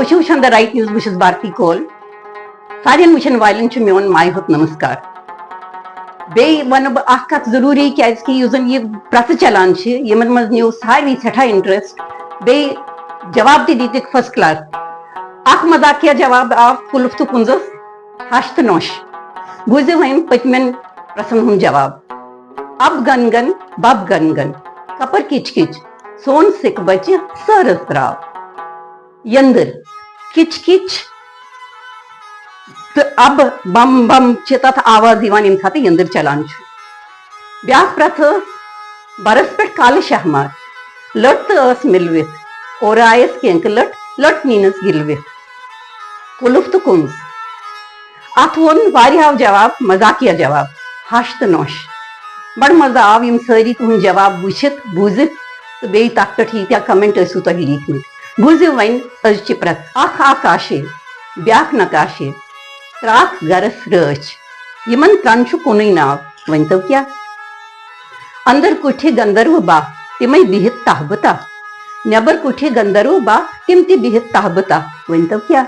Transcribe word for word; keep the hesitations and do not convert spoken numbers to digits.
تُہۍ چھِو وٕچھان The Right News، بہٕ چھَس بھارتی کول۔ سارنٕے وٕچھَن والٮ۪ن چھُ میون مایہِ ہُنٛد نمسکار۔ بیٚیہِ وَنہٕ بہٕ اَکھ کَتھ ضروٗری، کیٛازِکہِ یُس زَن یہِ پرٛٮ۪ژھ چلان چھِ، یِمَن منٛز نیوٗ ساروی سٮ۪ٹھاہ interest۔ بیٚیہِ جواب تہِ دِتِکھ first class۔ اَکھ مزاقیہ جواب آو کُلُف تہٕ کُنزَس، ہَش تہٕ نۄش۔ بوٗزِو وۄنۍ پٔتمٮ۪ن پرٛژھَن ہُنٛد جواب۔ اَب گَن گَن، بَب گَن گَن، کَپَر کِچ کِچ، سون سِکھ بَچہِ سٲرٕس ترٛاو۔ یٔنٛدٕر، کِچ کِچ تہٕ اَب بَم بَم چھِ تَتھ آواز یِوان، ییٚمہِ ساتہٕ یٔنٛدٕر چلان چھُ۔ بیٛاکھ پرٛٮ۪ژھ ٲس، بَرَس پٮ۪ٹھ کالہٕ شاہ مار، لٔٹ تہٕ ٲس مِلوِتھ، اورٕ آیَس کینٛکہٕ لٔٹ، لٔٹ نیٖنَس گِلوِتھ۔ کُلُف تہٕ کُنٛز۔ اَتھ ووٚن واریاہو جواب، مزاقیہ جواب، ہَش تہٕ نۄش۔ بڑٕ مزٕ آو یِم سٲری تُہٕنٛدۍ جواب وٕچھِتھ، بوٗزِتھ تہٕ بیٚیہِ تَتھ پٮ۪ٹھ ییٖتیٛاہ comment ٲسِو تۄہہِ لیٖکھمٕتۍ۔ بوٗزِو وۄنۍ أزچہِ پرٛٮ۪ژھ۔ اَکھ آکاشے، بیٛاکھ نقاشے، ترٛکھ گرس رٲچھ۔ یِمن ترٛن چھُ کُنُے ناو، ؤنۍتو کیٛاہ؟ اندر کُٹھِ گندرو باہ، تِمے بِہِتھ تاہ بہٕ تاہ۔ نٮ۪بر کُٹھِ گندرو باہ، تِم تہِ بِہِتھ تاہ بہٕ تاہ، ؤنۍتو کیٛاہ؟